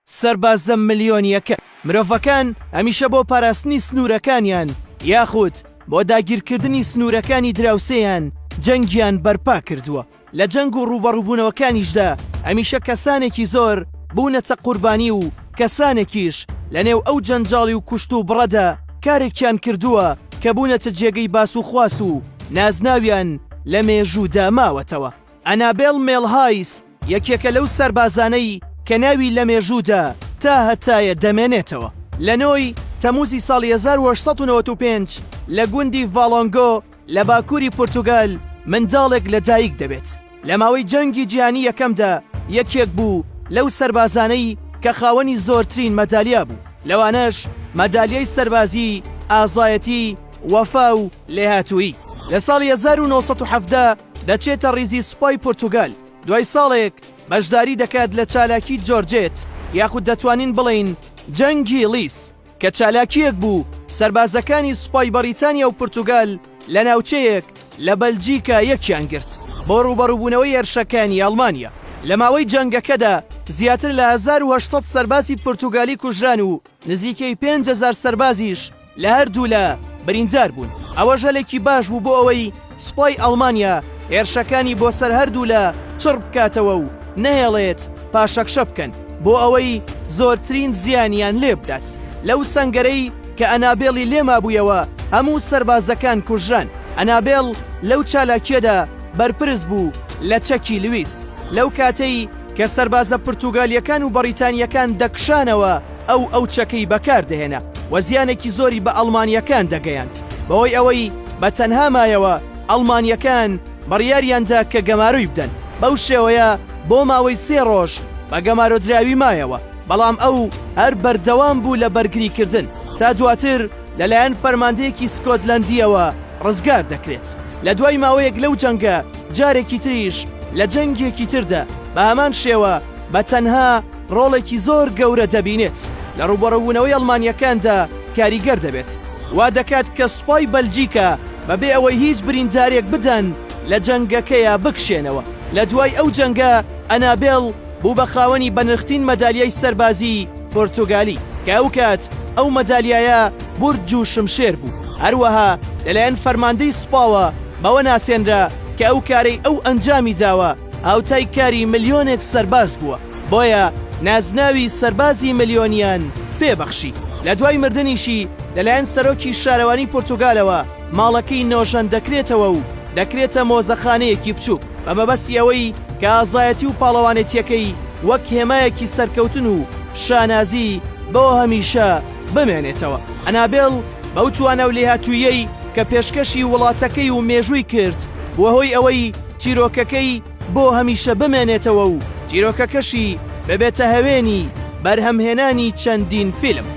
سەربازە ملیۆنییەکە. مرۆڤەکان هەمیشە بۆ پاراستنی سنوورەکانیان یاخود بۆ داگیرکردنی سنوورەکانی دراوسێیان جەنگیان بەرپا کردووە. لە جەنگ و ڕووبەڕووبوونەوەکانیشدا هەمیشە کەسانێکی زۆر بوونەتە قوربانی و کەسانێکیش لەنێو ئەو جەنجاڵی و کوشت و بڕەدا کارێکیان کردووە کە بوونەتە جێگەی باس و خواس و نازناویان لە مێژوودا ماوەتەوە. ئەنابێڵ مێڵهایس یەکێکە لەو سەربازانەی کە ناوی لە مێژوودا تا هەتایە دەمێنێتەوە. لە نۆ ی تەمووزی ساڵی 1895 لە گوندی ڤاڵۆنگۆ لە باکووری پورتوگال منداڵێک لە دایک دەبێت. لە ماوەی جەنگی جیهانی یەکەمدا یەکێک بوو لەو سەربازانەی کە خاوەنی زۆرترین مەدالیا بوو، لەوانەش مەدالیای سەربازی، ئازایەتی، وەفا و لێهاتوویی. لە ساڵی 1917 دەچێتە ڕیزی سوپای پورتوگال، دوای ساڵێک بەشداری دەکات لە چالاکی جۆرجێت یاخود دەتوانین بڵێین جەنگی ڵیس کە چالاکییەک بوو سەربازەکانی سوپای بەڕیتانیا و پورتوگال لە ناوچەیەک لە بەلجیکا یەکیان گرت بۆ ڕووبەڕووبوونەوەی هێرشەکانی ئەڵمانیا. لە ماوەی جەنگەکەدا زیاتر لە 1800 سەربازی پورتوگالی کوژران و نزیکەی 5000 سەربازیش لە هەردوولا بریندار بوون، ئەوەش هەلێکی باش بوو بۆ ئەوەی سوپای ئەڵمانیا هێرشەکانی بۆ سەر هەردوولا چڕ بکاتەوە و نەهێڵێت پاشەکشە بکەن بۆ ئەوەی زۆرترین زیانیان لێ بدات. لەو سەنگەرەی کە ئەنابێڵی لێ مابوویەوە هەموو سەربازەکان کوژران. ئەنابێڵ لەو چالاکییەدا بەرپرس بوو لە چەکی لویس. لەو کاتەی کە سەربازە پرتوگالییەکان و بەڕیتانییەکان دەکشانەوە، ئەو ئەو چەکەی بەکار دەهێنا و زیانێکی زۆری بە ئەڵمانییەکان دەگەیاند. بەهۆی ئەوەی بە تەنها مایەوە، ئەڵمانییەکان بڕیاریان دا کە گەمارۆی بدەن. بەو شێوەیە بۆ ماوەی سێ ڕۆژ بە گەمارۆدراوی مایەوە، بەڵام ئەو هەر بەردەوام بوو لە بەرگریکردن تا دواتر لەلایەن فەرماندەیەکی سکۆتلەندییەوە ڕزگار دەکرێت. لە دوای ماوەیەک لەو جەنگە، جارێکی تریش لە جەنگێکی تردا بە هەمان شێوە بە تەنها ڕۆڵێکی زۆر گەورە دەبینێت لە ڕووبەڕووبوونەوەی ئەڵمانییەکاندا کاریگەر دەبێت وا دەکات کە سوپای بەلجیکا بەبێ ئەوەی هیچ بریندارێک بدەن لە جەنگەکەیا بکشێنەوە. لە دوای ئەو جەنگە ئەنابێڵ بوو بە خاوەنی بەنرختین مەدالیای سەربازی پۆرتوگالی کە ئەوکات ئەو مەدالیایە بورج و شمشێر بوو هەروەها لەلایەن فەرماندەی سوپاوە بەوە ناسێنرا کە ئەو کارەی ئەو ئەنجامی داوە هاوتای کاری ملیۆنێک سەرباز بووە، بۆیە نازناوی سەربازی ملیۆنیان پێ بەخشی. لە دوای مردنیشی لەلایەن سەرۆکی شارەوانی پورتوگالەوە ماڵەکەی نۆژەن دەکرێتەوە و دەکرێتە مۆزەخانەیەکی بچووک بە مەبەستی ئەوەی کە ئازایەتی و پاڵەوانێتییەکەی وەک هێمایەکی سەرکەوتن و شانازی بۆ هەمیشە بمێنێتەوە. ئەنابێڵ بەو توانا و لێهاتووییەی کە پێشکەشی وڵاتەکەی و مێژووی کرد، بووە هۆی ئەوەی چیرۆکەکەی بۆ هەمیشە بمێنێتەوە و چیرۆکەکەشی ببێتە هەوێنی بەرهەمهێنانی چەندین فیلم.